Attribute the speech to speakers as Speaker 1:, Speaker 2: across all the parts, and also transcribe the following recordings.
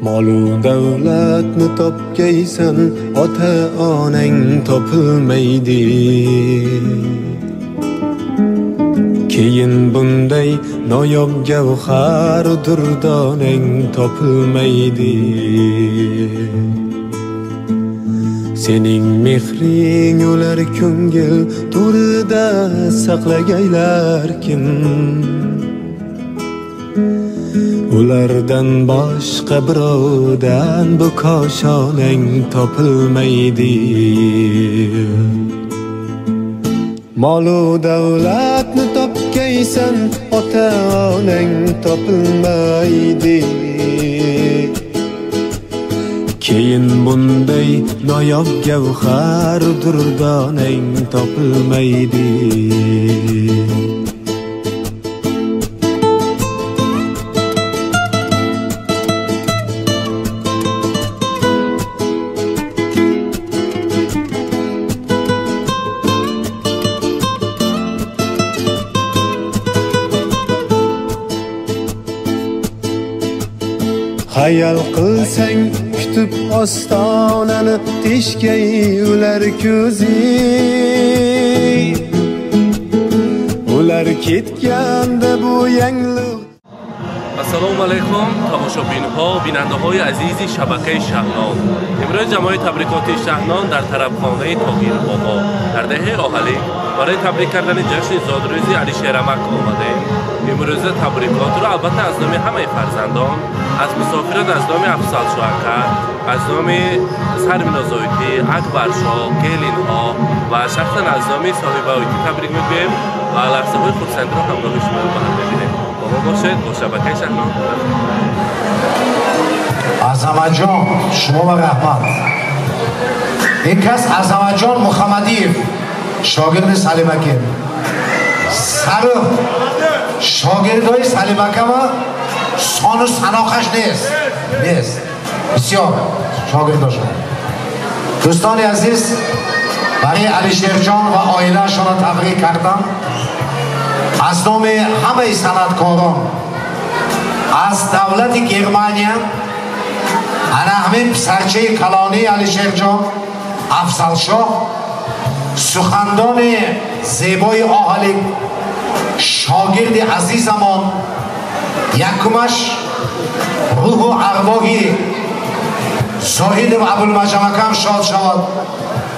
Speaker 1: Molu davlatni topgaysan, ota onang topilmaydi. Keyin bunday noyob gavhar durdonang topilmaydi. Sening mehring ular ko'ngil to'rida saqlagaylar kim? Ulardan boshqa birovdan bu koshonang topilmaydi. Molu davlatni topgaysan, ota onang topilmaydi. Keyin bunday noyob gavhar durdonang topilmaydi. Hayal qilsang kutib ostonani teshgay ular ko'zi. Ular ketganda bu yangliq.
Speaker 2: Assalomu alaykum tomoshabinho, бинандаҳои азизи шабакаи Шаҳнон. Имрӯз ҷамоаи табрикоти Шаҳнон дар тарабхонаи Тоҳир бобо дар деҳаи Оҳалик барои табрик кардани ҷашни зодрӯзи Алишер Амак омадаем. Имрӯза табрикотро албатта аз номи ҳамаи фарзандон, аз мусофирон, аз номи Афзалшоҳ ака, аз номи Сармино Зоитӣ, Акбаршоҳ, келинҳо ва шахсан аз номи соҳиба Ойтӣ табрик мегӯем ва лаҳзаҳои хурсандиро ҳамроҳи шумо ба ҳам мебинем. Бо мо бошед, бо шабакаи Шаҳнон.
Speaker 3: Азаматҷон, шумо ба раҳмат. Ин кас Азаматҷон Муҳаммадиев, шогирди Салимаке. Сару шогирдои Салимакама сону саноқаш нест. Нест. Бисёр шогирдошон. Дӯстони азиз, барои Алишерҷон ва оилаашонро табрик кардам. Аз номи ҳамаи санъаткорон аз давлати Германия ана ҳамин писарчаи калонии Алишерҷон Афзалшоҳ, сухандони зебои Оҳалик, шогирди азизамон, якумаш рӯҳу арвоҳи Зоҳидов Абулмаҷамакам шод шавад.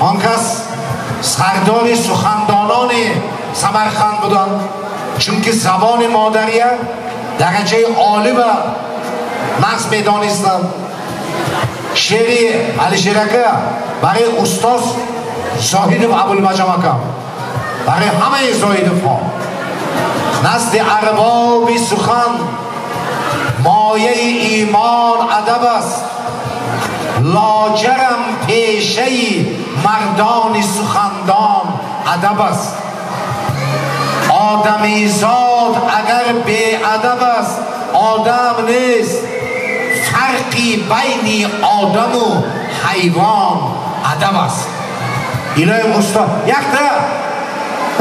Speaker 3: Он кас сардори сухандонони Самарқанд буданд, чунки забони модария дараҷаи олӣ ва нақс медонистанд. Шеъри Алишер ака барои устоз Зоҳидов Абулмаҷамакам, барои ҳамаи Зоҳидовҳо. Назди арбоби сухан мояи имон адаб аст, лоҷарам пешаи мардони сухандон адаб аст. Одамизод агар беадаб аст, одам нест. Фарқи байни одаму ҳайвон адаб аст. Илоҳим устод, якта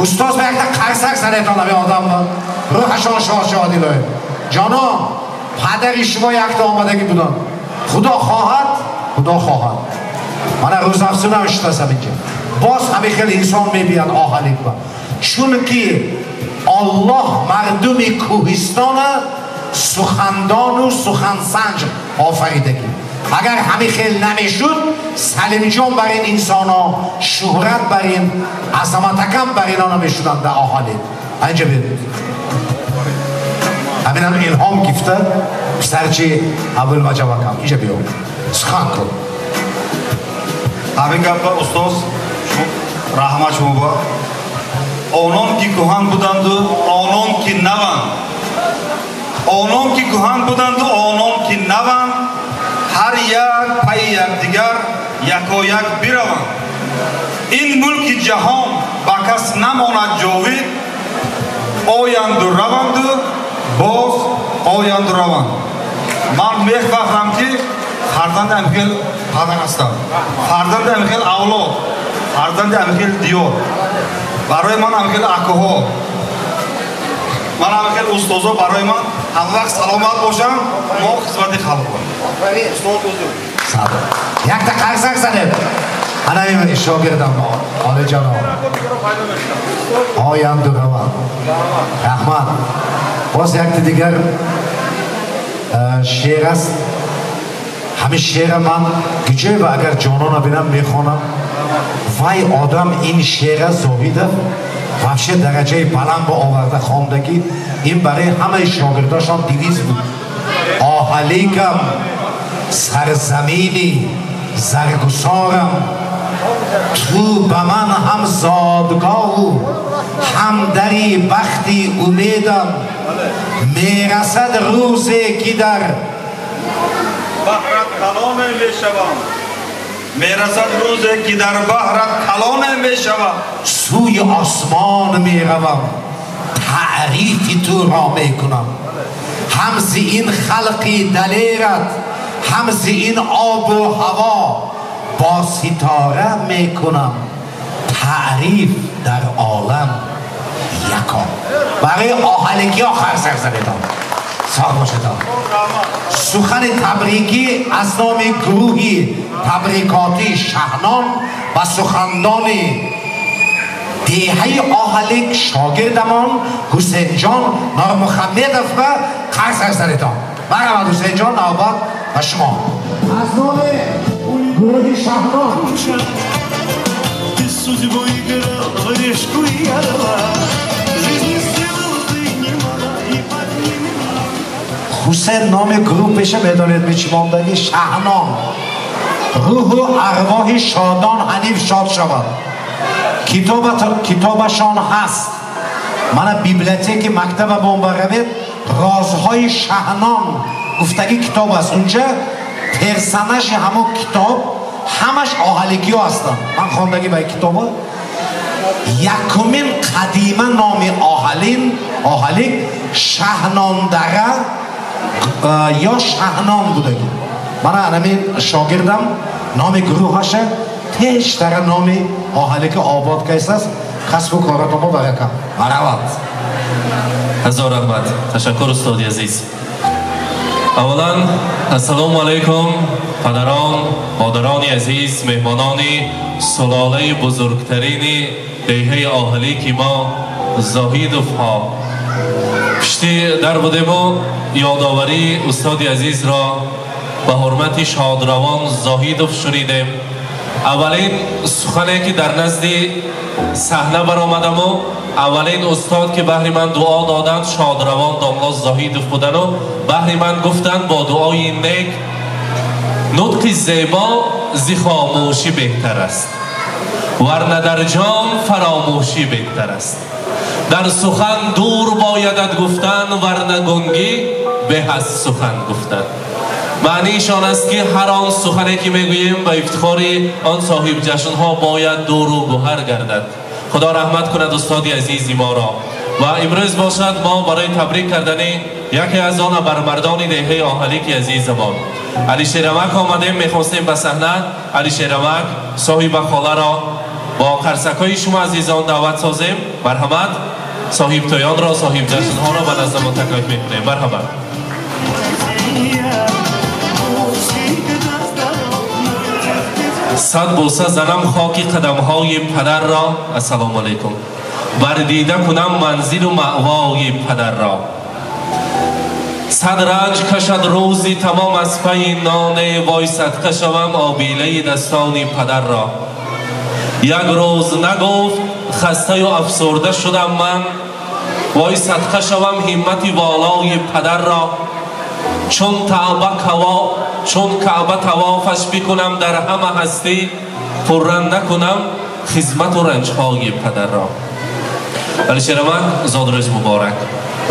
Speaker 3: устоз ба якта қарсак занетон ҳамин одам ба рӯҳашон шод шавад. Илоҳим ҷонон, падари шумо якта омадагӣ буданд. Худо хоҳад, худо хоҳад. Мана рӯзафзунам шудасам инҷа. Боз ҳамин хел инсон мебияд Оҳалик ба. Чунки Аллоҳ мардуми кӯҳистона сухандону сухансанҷ офаридагӣ. Агар ҳамин хел намешуд, Салимҷон бар ин инсонҳо, шӯҳрат бар ин, Азаматакам бар ино намешуданд дар Оҳалик. Анҷа бед. Ҳаминам илҳом гифта писарчи Абулмаҷамакам. Инҷа биё. Сухан кун.
Speaker 4: Ҳамин гапа устоз, раҳмат шумо ба. Онон ки кӯҳан буданду, онон ки наванд. Онон ки кӯҳан буданду, онон ки наванд, ҳар як пайи якдигар якояк бираванд. Ин мулки ҷаҳон ба кас намонад ҷовид, оянду раванду боз оянду раванд. Ман мехвахрам ки фарзанди ҳамихел падар ҳастам, фарзанди ҳамихел авлод, фарзанди ҳамихел диёр. Барои ман ҳамихел акоҳо, ман ҳамихел устозо барои ман ҳама вақт саломат бошам, мо хизмати халқ.
Speaker 3: Офарин. Якта қарсак занед. Ана ин шогирдам олиҷаноб. Оянду раванд. Раҳмат. Боз якта дигар шеър аст. Ҳамин шеъра ман гиҷое ва агар ҷонона бинам мехонам. Вай одам ин шеъра Зоҳидов вообще дараҷаи баланд ба оварда хондагӣ. Ин барои ҳамаи шогирдошон девиз буд. Оҳаликам сарзамини заргусорам, ту ба ман ҳам зодгоҳу ҳам дари бахти умедам. Мерасад рӯзе ки дар
Speaker 4: баҳрат калоне мешавам. Мерасад рӯзе ки дар баҳрат калоне мешавам.
Speaker 3: Сӯи осмон меравам, таърифи туро мекунам. Ҳам зи ин халқи далерат, ҳам зи ин обу ҳаво бо ситора мекунам таъриф дар олам яко. Барои оҳаликиҳо қарсак занедам. Соғ бошедам. Сухани табрикӣ аз номи гурӯҳи табрикотии Шаҳнон ва сухандони деҳаи Оҳалик шогирдамон Ҳусейнҷон Нормухаммедов ва қарсак занедам. Марҳамат Ҳусейнҷон, навбат ба шумо. Аз номи гурӯҳи Шаҳнон.
Speaker 5: Ты судьбу играл, решку и орла. Жизни сделал ты немало и подними.
Speaker 3: Ҳусейн номи гурӯҳ пеша медонед мечимондагӣ Шаҳнон. Рӯҳу арвоҳи шодон ҳаниф шод шавад. Китобашон ҳаст. Мана библиотеки мактаба бомба равед, розҳои Шаҳнон гуфтагӣ китоб аст. Унҷа персонажи ҳамон китоб ҳамаш оҳаликиҳо ҳастанд. Ман хондагӣ ба китобо. Якумин қадима номи оҳалик Шаҳнондара ё Шаҳнон будагӣ. Мана анамин шогирдам номи гурӯҳаша пештара номи оҳалики обод кайсаст. Касбу коратонро барака. Марҳамат.
Speaker 2: Ҳазор раҳмат. Ташаккур устоди азиз. Аввалан ассалому алайкум падарон, модарони азиз, меҳмонони сулолаи бузургтарини деҳаи Оҳалики мо Зоҳидовҳо. Пишти дар будему ёдоварии устоди азизро ба ҳурмати шодравон Зоҳидов шунидем. Аввалин сухане ки дар назди саҳна баромадаму аввалин устод ки баҳри ман дуо доданд шодравон домло Зоҳидов будану баҳри ман гуфтанд бо дуои нек нутқи зебо зи хомӯшӣ беҳтар аст, варна дар ҷон фаромӯшӣ беҳтар аст. Дар сухан дур боядат гуфтан, варна гунгӣ беҳ аз сухан гуфтан. Маъниаш он аст ки ҳар он сухане ки мегӯем ба ифтихори он соҳиб ҷашнҳо бояд дуру гӯҳар гардад. Худо раҳмат кунад устоди азизи моро. Ва имрӯз бошад мо барои табрик кардани яке аз он абармардони деҳаи Оҳалики азизамон Алишерамак омадем. Мехостем ба саҳна Алишерамак соҳиба холаро бо қарсакҳои шумо азизон даъват созем. Марҳамат, соҳибтоёнро, соҳиб ҷашнҳоро ба наздамон таклиф мекунем. Марҳамат. Сад бӯса занам хоки қадамҳои падарро. Ассалому алайкум. Бардида кунам манзилу маъвои падарро. Сад ранҷ кашад рӯзи тамом аз пайи ноне, вой садқа шавам обилаи дастони падарро. Як рӯз нагуфт хастаю афсурда шудам ман, вой садқа шавам ҳиммати волои падарро. Чун каъба тавофаш бикунам дар ҳама ҳастӣ, пурра накунам хизмату ранҷҳои падарро. Алишерамак, зодрӯз муборак.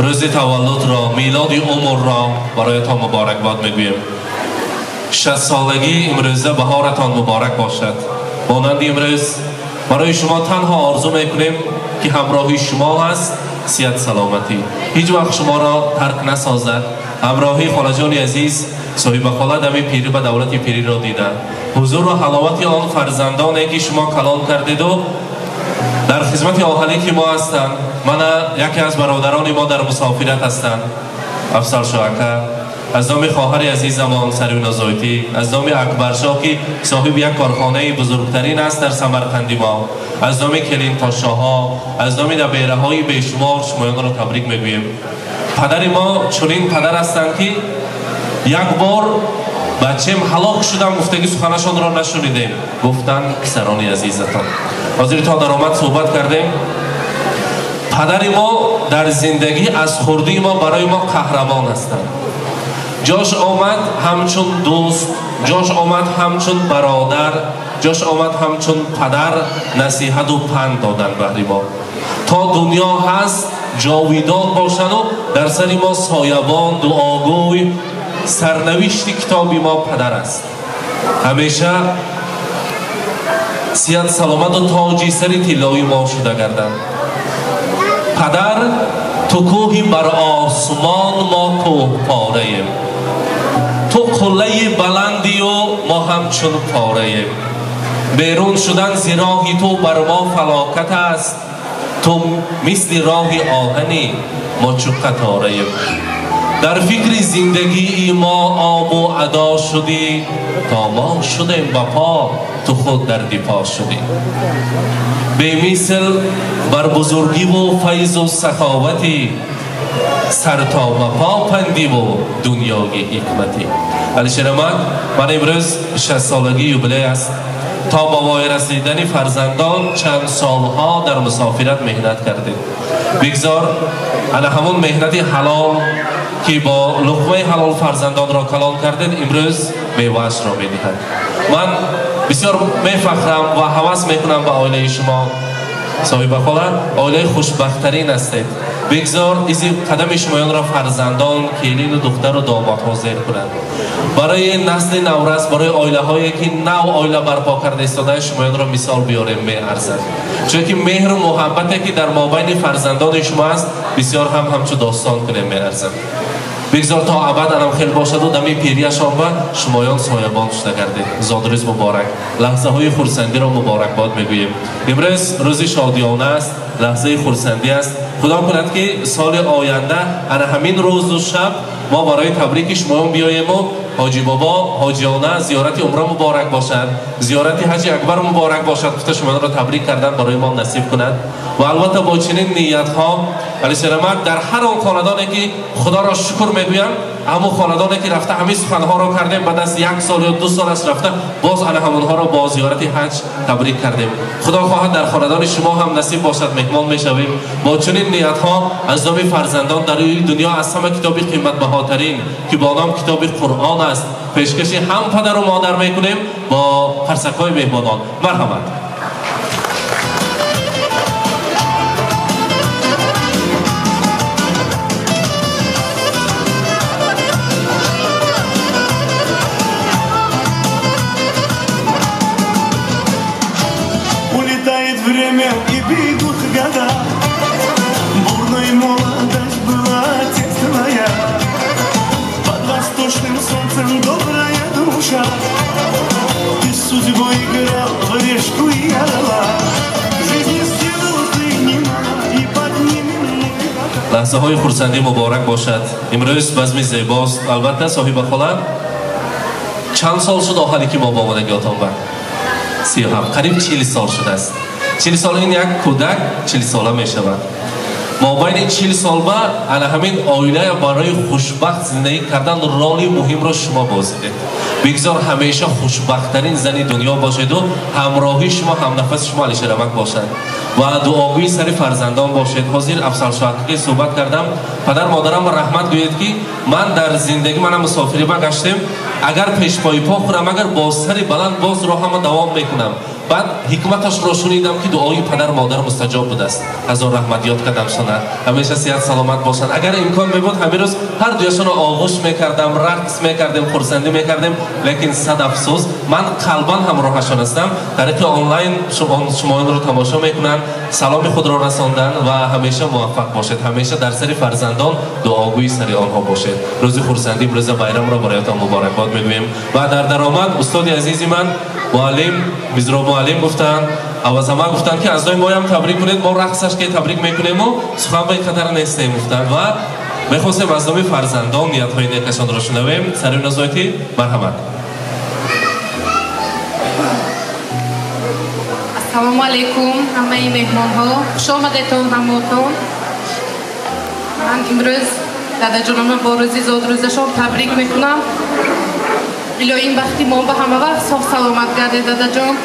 Speaker 2: Рӯзи таваллудро, милоди умрро бароятон муборакбод мегӯем. 60 солагӣ имрӯза баҳоратон муборак бошад. Монанди имрӯз барои шумо танҳо орзу мекунем ки ҳамроҳи шумо ҳаст сиҳат саломатӣ, ҳеҷ вақт шуморо тарк насозад. Ҳамроҳи холаҷони азиз соҳиба хола дами пирӣ ба давлати пириро дида, ҳузуру ҳаловати он фарзандоне ки шумо калон кардеду дар хизмати оҳалики мо ҳастанд. Мана яке аз бародарони мо дар мусофират ҳастанд, Афзалшо ака. Аз номи хоҳари азизамон Сарвино Зойтӣ, аз номи Акбаршоҳ ки соҳиби як корхонаи бузургтарин аст дар Самарқанди мо, аз номи келинтошоҳо, аз номи набераҳои бешумор шумоёнро табрик мегӯем. Падари мо чунин падар ҳастанд ки як бор бачем ҳалок шудам гуфтаги суханашонро нашунидем, гуфтанд писарони азизатон. Ҳозир то даромад суҳбат кардем. Падари мо дар зиндагӣ аз хурдии мо барои мо қаҳрамон ҳастанд. Ҷош омад ҳамчун дӯст, ҷош омад ҳамчун бародар, ҷош омад ҳамчун падар насиҳату панд додан баҳри мо. То дунё ҳаст ҷовидон бошану дар сари мо соябон, дуогӯй, сарнавишти китоби мо падар аст. Ҳамеша сиҳат саломату тоҷи сари тиллои мо шуда гарданд. Падар ту кӯҳи бар осмон, мо кӯҳпораем. Ту қуллаи баландию мо ҳамчун пораем. Берун шудан зи роҳи ту бар мо фалокат аст. Ту мисли роҳи оҳанӣ, мо чу қатораем. Дар фикри зиндагии мо обу адо шудӣ, то мо шудем ба по, ту худ дар дифоъ шудӣ. Бемисл бар бузургиву файзу саховатӣ, сар то ба по пандиву дунёи ҳикматӣ. Алишер Аҳмад, ман имрӯз 60-солагии юбилей аст. То ба воя расидани фарзандон чанд солҳо дар мусофират меҳнат кардед. Бигзор ана ҳамон меҳнати ҳалол ки бо луқмаи ҳалол фарзандонро калон кардед, имрӯз меваашро медиҳад. Ман бисёр мефахрам ва ҳавас мекунам ба оилаи шумо. Соҳиба хола, оилаи хушбахттарин ҳастед. Бигзор изи қадами шумоёнро фарзандон, келину духтару домодҳо зер кунанд. Барои насли наврас, барои оилаҳое ки нав оила барпо карда истодаанд, шумоёнро мисол биёрем меарзад. Чунки меҳру муҳаббате ки дар мобайни фарзандони шумо аст, бисёр ҳам ҳамчу достон кунем меарзад. Бигзор то абад анам хел бошаду дами пирияшон ба шумоён соябон шуда гардед. Зодрӯз муборак, лаҳзаҳои хурсандиро муборакбод мегӯем. Имрӯз рӯзи шодиёна аст, лаҳзаи хурсандӣ аст. Худо кунад ки соли оянда ана ҳамин рӯзу шаб мо барои табрики шумоён биёему ҳоҷи бобо, ҳоҷиёна зиёрати умра муборак бошад, зиёрати ҳаҷи акбар муборак бошад, гуфта шумоёнро табрик кардан барои мо насиб кунад. Ва албатта бо чунин ниятҳо Алишер Аҳмад дар ҳар он хонадоне ки худоро шукр мегӯям, ҳамон хонадоне ки рафта ҳамин суханҳоро кардем, баъд аз 1 сол ё 2 сол аст рафта боз ана ҳамонҳоро бо зиёрати ҳаҷ табрик кардем. Худо хоҳад дар хонадони шумо ҳам насиб бошад, меҳмон мешавем. Бо чунин ниятҳо аз номи фарзандон дар рӯи дунё аз ҳама китоби қиматбаҳотарин ки бо ном китоби Қуръон аст пешкаши ҳам падару модар мекунем бо қарсакҳои меҳмонон. Марҳамат.
Speaker 5: Время и бегут года, бурной молодость была тесная, под восточным солнцем добрая душа, ты с судьбой играл в решку и орла, жизни сделал ты немало и поднимем мы.
Speaker 2: Лаҳзаҳои хурсандӣ муборак бошад. Имрӯз базми зебост. Албатта соҳиба хола, чанд сол шуд охаре ки мо бо омадагиётон ба? 37, қариб 40 сол шудааст. 40 сол ин як кӯдак 40 сола мешавад. Мобайни 40 сол ба ана ҳамин оила барои хушбахт зиндагӣ кардан роли муҳимро шумо бозидед. Бигзор ҳамеша хушбахттарин зани дунё бошеду ҳамроҳи шумо, ҳамнафаси шумо Алишер Аҳмад бошад ва дуогӯи сари фарзандон бошед. Ҳозир Афзалшоҳ ки суҳбат кардам, падар модарам раҳмат гӯед ки ман дар зиндагӣ манам мусофирӣ гаштем, агар пешпои по хӯрам, агар бо сари баланд боз роҳама давом мекунам. Баъд ҳикматашро шунидам ки дуои падар модар мустаҷоб будааст. Ҳазор раҳмат ёд кардам шона. Ҳамеша сиҳат саломат бошанд. Агар имкон мебуд ҳамин рӯз ҳар дуяшонро оғӯш мекардам, рақс мекардем, хурсандӣ мекардем, лекин сад афсӯс ман қалбан ҳамроҳашон ҳастам. Тариқи онлайн шумоёнро тамошо мекунанд, саломи худро расонданд ва ҳамеша муваффақ бошед. Ҳамеша дар сари фарзандон дуогӯи сари онҳо бошед. Рӯзи хурсандӣ, рӯзи байрамро бароятон муборакбод мегӯем. Ва дар даромад устоди азизи ман муаллим Мизро муаллим гуфтанд, авазама гуфтанд ки аз нои моям табрик кунед, мо рақсаш ки табрик мекунему сухан ба ин хатар нестем гуфтанд. Ва Мехостем аз номи фарзандон ниятҳои некашонро шунавем. Сари назоятӣ, марҳамат.
Speaker 6: Ассалому алайкум ҳамаи меҳмонҳо. Хуш омадетон ҳамотон. Ман имрӯз дадаҷонамро бо рӯзи зодрӯзашон табрик мекунам. Илоҳим бахти мо ба ҳама вақт соғ саломат гардед, дадаҷон.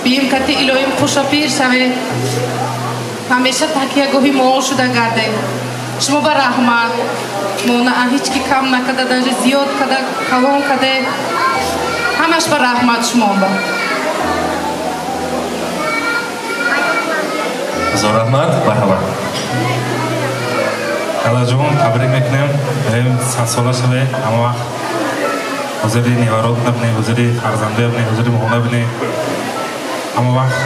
Speaker 6: Биим кати илоҳим хуша пир шавед. Ҳамеша такягоҳи мо шуда гардед. Шумо ба раҳмат. Мо на ҳеҷ ки кам накарда, даже зиёд када, калон каде. Ҳамаш ба раҳмат шумо ба.
Speaker 2: Ҳазор раҳмат, марҳамат.
Speaker 7: Дадаҷон, табрик мекунем. 100 сола шавед, ҳама вақт ҳузури неварот набинед, ҳузури фарзандо бинед, ҳузури моҳона бинед. Ҳама вақт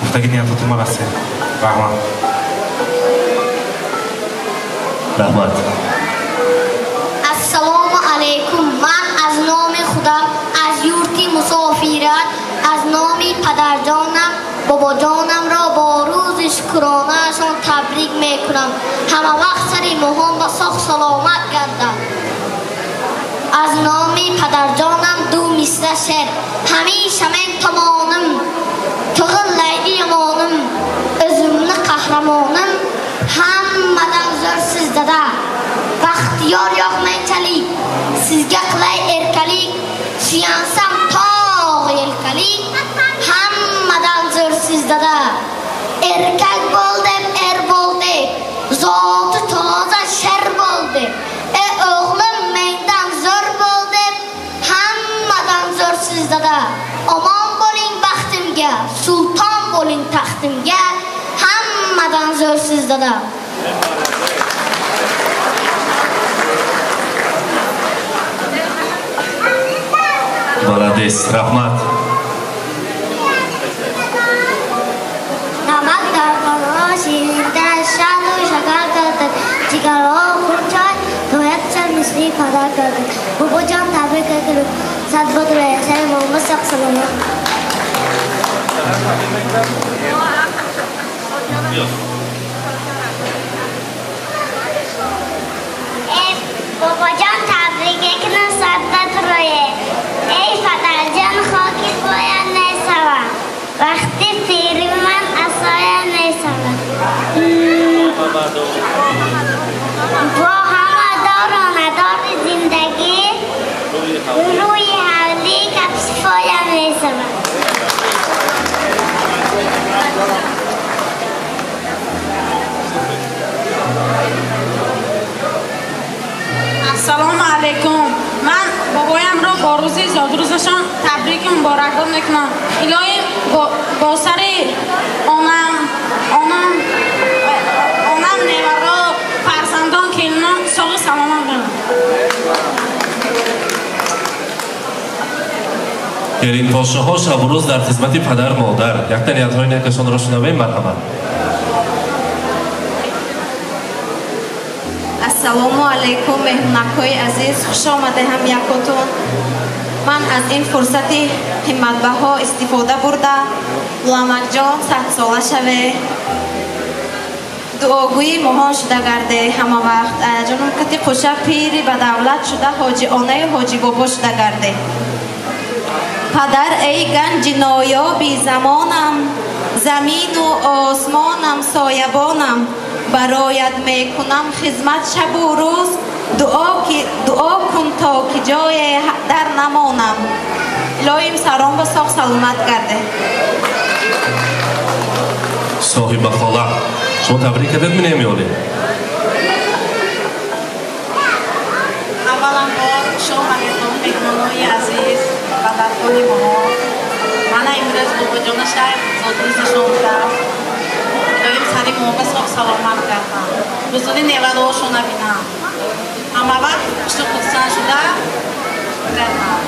Speaker 7: гуфтаги ниятотон расед. Раҳмат.
Speaker 2: Раҳмат.
Speaker 8: Ассалому алайкум. Ман аз номи худам, аз юрти мусофират, аз номи падарҷонам бобоҷонамро бо рӯзи шукронаашон табрик мекунам. Ҳама вақт сари моҳон ба соғ саломат гардад. Аз номи падарҷонам ду мисра шеър. Ҳамеша мен томоним, tug'illaydi yomonim, o'zimni qahramonim, hammadan zo'rsiz dada. Baxtiyor yo'q menchalik, sizga qilay erkalik, suyansam tog' yelkalik, hammadan zo'rsiz dada. Erkak bo'l deb er bo'ldi, zoti toza sher bo'ldi. E o'g'lim mendan zo'r bo'l deb, hammadan zo'rsiz dada. Omon bo'ling baxtimga, sulton bo'ling taxtimga, hammadan zo'rsiz dada.
Speaker 2: Молодец, раҳмат.
Speaker 8: Намак дар боло ширинтар, шаҳду шакар кардад, ҷигарҳо хурд-чой, то як чанд мисли падар кардад. Бобоҷон, табрик мекунам, 100 бор сари мома соғ саломат.
Speaker 9: Эй бобоҷон, табрик мекунам, садбат рӯе. Эй падарҷон, хоки поя несавам. Вақти пири ман асоя несавам. Бо ҳама дору надори зиндагӣ рӯи ҳавлӣ кафшпоя месавам.
Speaker 6: Ассалому алайкум. Ман бобоямро бо рӯзи зодрӯзашон табрику муборакбод мекунам. Илоҳим бо сари онам, неваро, фарзандон, келинон соғу саломат бошанд.
Speaker 2: Келинпошаҳо шабу рӯз дар хизмати падар модар. Якта ниятҳои некашонро шунавем, марҳамат.
Speaker 10: Ассалому алайкум, меҳмонакҳои азиз, хуш омада ҳам якотон. Ман аз ин фурсати қиматбаҳо истифода бурда, Гуламакҷон, 100сола шаве, дуогӯи моҳон шуда гарде ҳама вақт. Аяҷонум кати қуша пири ба давлат шуда, ҳоҷи онаю ҳоҷи бобо шуда гарде. Падар, эй ганҷи ноёби замонам, замину осмонам, соябонам, бароят мекунам хизмат шабу рӯз, дуо кун то ки ҷое дар намонам. Илоҳим сарон ба соғ саломат гарде.
Speaker 2: Соҳиба хола, шумо табрик кардед минем ёле?
Speaker 11: Авваланбор хуш омадетон, меҳмонои азиз, ба даргоҳи моҳо. Мана имрӯз бобоҷона шайх зодрӯзашон будааст. Илоҳим сари мо ба соғ саломат гарданд. Рӯзони невароошона бинам. Ҳама вақт хушу хурсанд шуда гарданд.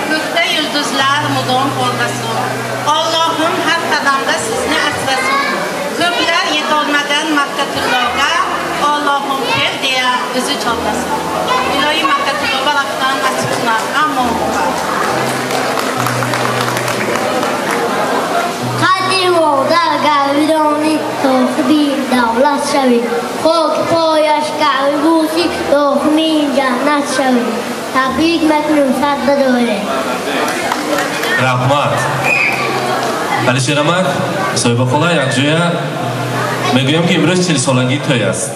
Speaker 11: Ko'kda yulduzlar mudom porlasin. Allohim har qadamda sizni asrasin. Ko'plar yetolmagan Makkatulloga, Allohim kel deya o'zi chorlasin. Ilohiy Makkatulloga raftan nasib qilsin. Ammo
Speaker 9: Qadir.
Speaker 8: шавӣ. Хок пояш каъби бӯсӣ, дохили ҷаннат шавӣ. Табрик мекунем, сад бадоре.
Speaker 2: Раҳмат. Алишер амак, соҳибахона, якҷоя мегӯям, ки имрӯз 40-солагии тӯй аст,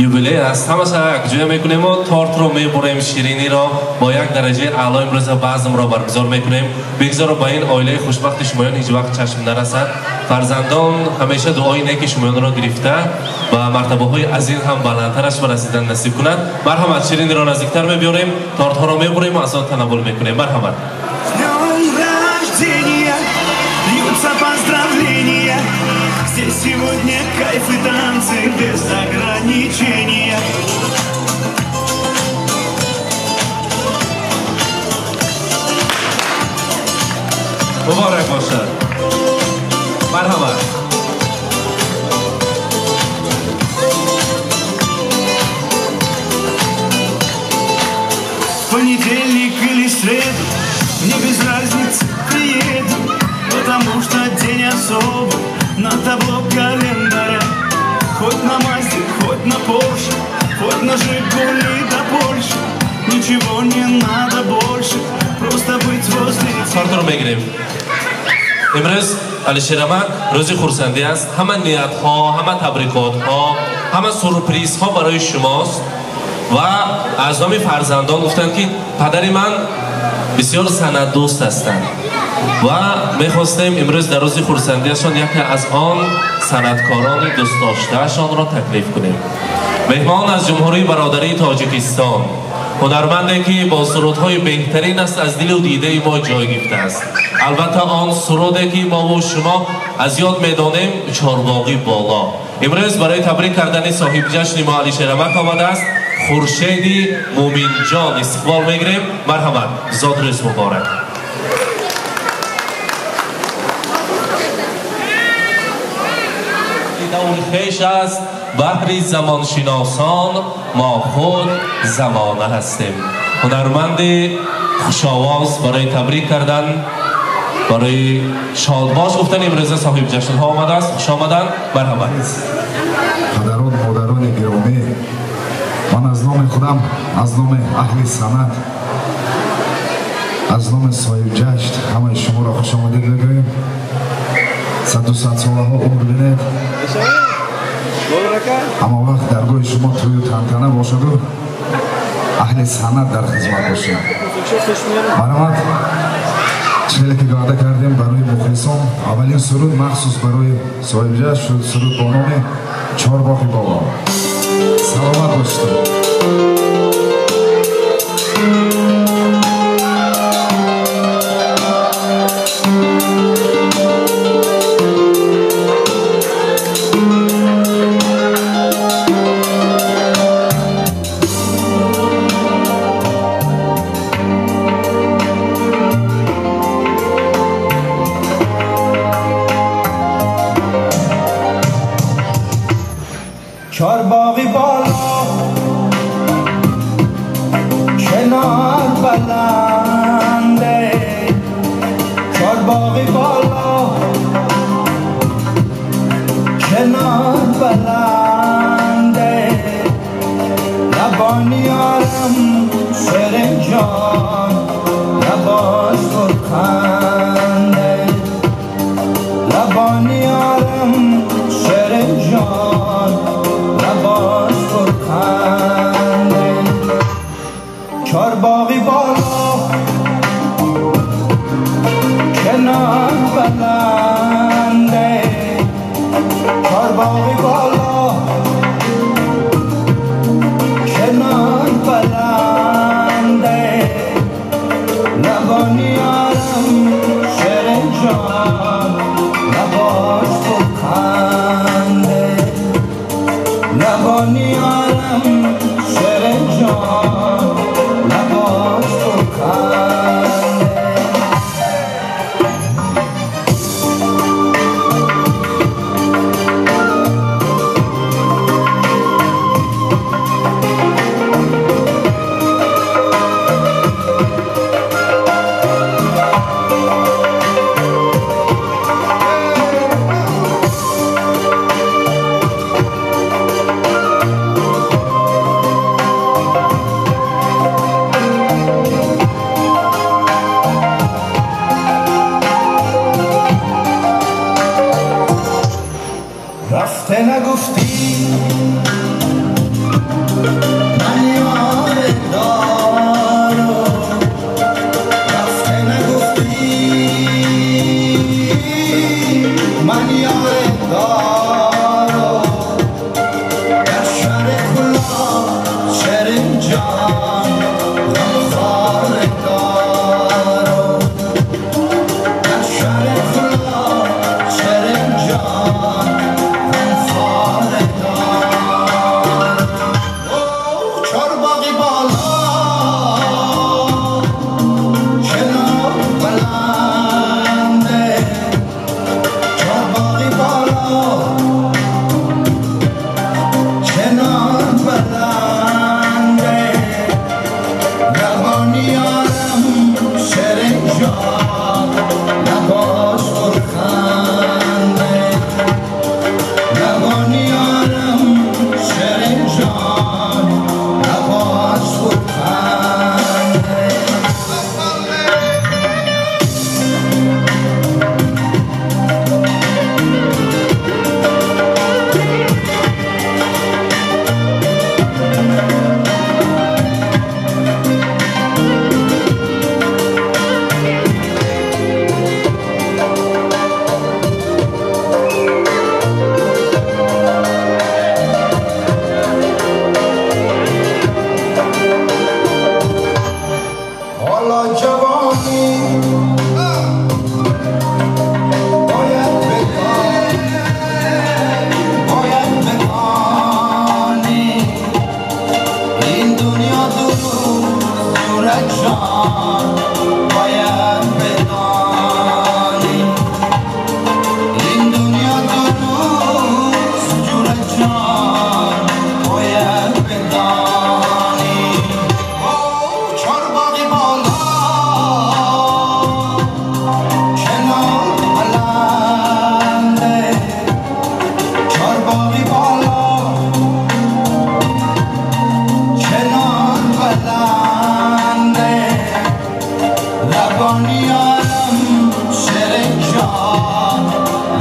Speaker 2: юбилей аст. Ҳамаша якҷоя мекунему тортро мебурем, шириниро бо як дараҷаи аъло имрӯза базмро баргузор мекунем. Бигзоро ба ин оилаи хушбахти шумоён ҳеҷ вақт чашм нарасад. Фарзандон ҳамеша дуои неки шумоёнро гирифта, ба мартабаҳои аз ин ҳам баландтараш ба расидан насиб кунад. Марҳамат, шириниро наздиктар мебиёрем, тортҳоро мебурем, аз он танаввул мекунем. Марҳамат.
Speaker 5: Льются поздравления. Здесь сегодня кайф и танцы без ограничения.
Speaker 2: Муборак бошад. Марҳамат.
Speaker 5: В понедельник или среду, мне без разницы, приеду, потому что день особый на табло календаря. Хоть на Мазде, хоть на Порше, хоть на Жигули до Польши. Ничего не надо больше, просто быть возле тебя.
Speaker 2: Тортро мегирем. Имрӯз, Алишерамак, рӯзи хурсандӣ аст. Ҳама ниятҳо, ҳама табрикотҳо, ҳама сюрпризҳо барои шумост. Ва аз номи фарзандон гуфтанд, ки падари ман бисёр санъатдӯст ҳастанд ва мехостем имрӯз дар рӯзи хурсандиашон яке аз он санъаткорони дӯстдоштаашонро таклиф кунем. Меҳмон аз Ҷумҳурии бародарии Тоҷикистон, ҳунарманде, ки бо сурудҳои беҳтарин аст, аз дилу дидаи мо ҷой гирифтааст. Албатта, он суруде, ки мову шумо аз ёд медонем, «Чорбоғи боло». Имрӯз барои табрик кардани соҳибҷашни мо Алишерамак омадааст Хуршеди Муминҷон. Истиқбол мегирем. Марҳамат, зодрӯз муборак. Даври хеш аст баҳри замоншиносон, мо худ замона ҳастем. Ҳунарманди хушовоз барои табрик кардан, барои шодбош гуфтан имрӯза соҳибҷашнҳо омадааст. Хуш омаданд, марҳамат.
Speaker 12: Падарон, модарони гиромӣ, ман аз номи худам, аз номи аҳли санъат, аз номи соҳибҷашн ҳамаи шуморо хушомадед мегӯем. Саду садсолаҳо умр бинед, ҳама вақт даргоҳи шумо тӯю тантана бошаду аҳли санъат дар хизмат бошад. Марҳамат, хеле ки ваъда кардем барои мухлисон, аввалин суруд махсус барои соҳибҷашн, суруд бо номи «Чорбоғи боло». Саломат бошед.
Speaker 1: چارباغی بالا، کنار بلنده، چارباغی بالا، کنار بلنده، لبان یارم شیرین جان، لباش پرخنده، لبان یارم شیرین جان، لباش پرخنده. چارباغی بالا، کنار بلنده، چارباغی بالا، کنار بلنده. نگفتی من یار دارم، رفته نگفتی من یار دارم، در شهر کلا شیرین جان غمخوار دارم، در شهر کلا شیرین جان غمخوار دارم. چارباغی بالا چنار بلنده، چارباغی بالا چنار بلنده، لبان یارم شیرین جان لباش پرخنده، لبان یارم شیرین جان لباش پرخنده. حالا جوانی باید بدانی، باید بدانی این دنیا دور دور جان، باید بدانی این دنیا دور دور جان، باید بدانی. چارباغی بالا چنار بلنده، چارباغی بالا چنار بلنده، لبان یارم شیرین جان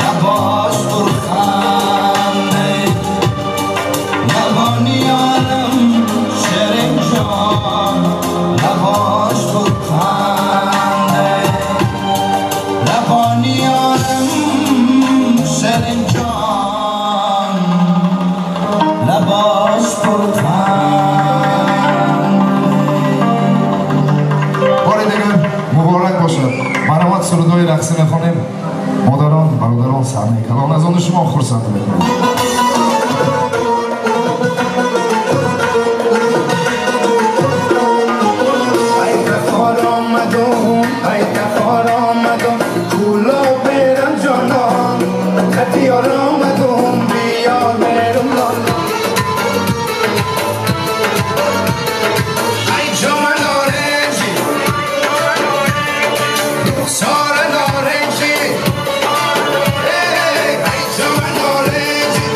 Speaker 1: لباش پرخنده، لبان یارم شیرین جان لباش پرخنده، لبان یارم شیرین جان لباش پرخنده.
Speaker 12: بار دیگر مبارک باشد. مرحمت سرودهای رقصی میخوانیم. مادران، برادران، صحنه کلان از آن شما خرسند میکنیم.
Speaker 1: ای تخار آمدم، ای تخار آمدم، کولا برم جانان، خطیار آمدم، بیار برم لالا. ای جام نارنجی، رخسار نارنجی، ای جام نارنجی،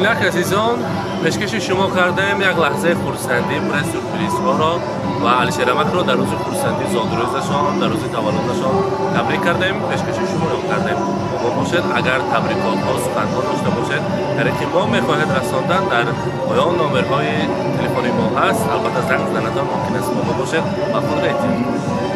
Speaker 2: Инак азизон, пешкаши шумо кардаем як лаҳзаи хурсандӣ пур аз сюрпризҳоро ва Алишерамакро дар рӯзи хурсандӣ зодрӯзашон, дар рӯзи таваллудашон табрик кардаем, пешкаши шумо кардем. Бо мо бошед, агар табрикотҳо, суханҳо дошта бошед, тариқи мо мехоҳед расондан, дар поён номерҳои телефони мо ҳаст, албатта занг занатон мумкин аст. Бо мо бошед ва худро эҳтиёт кунед.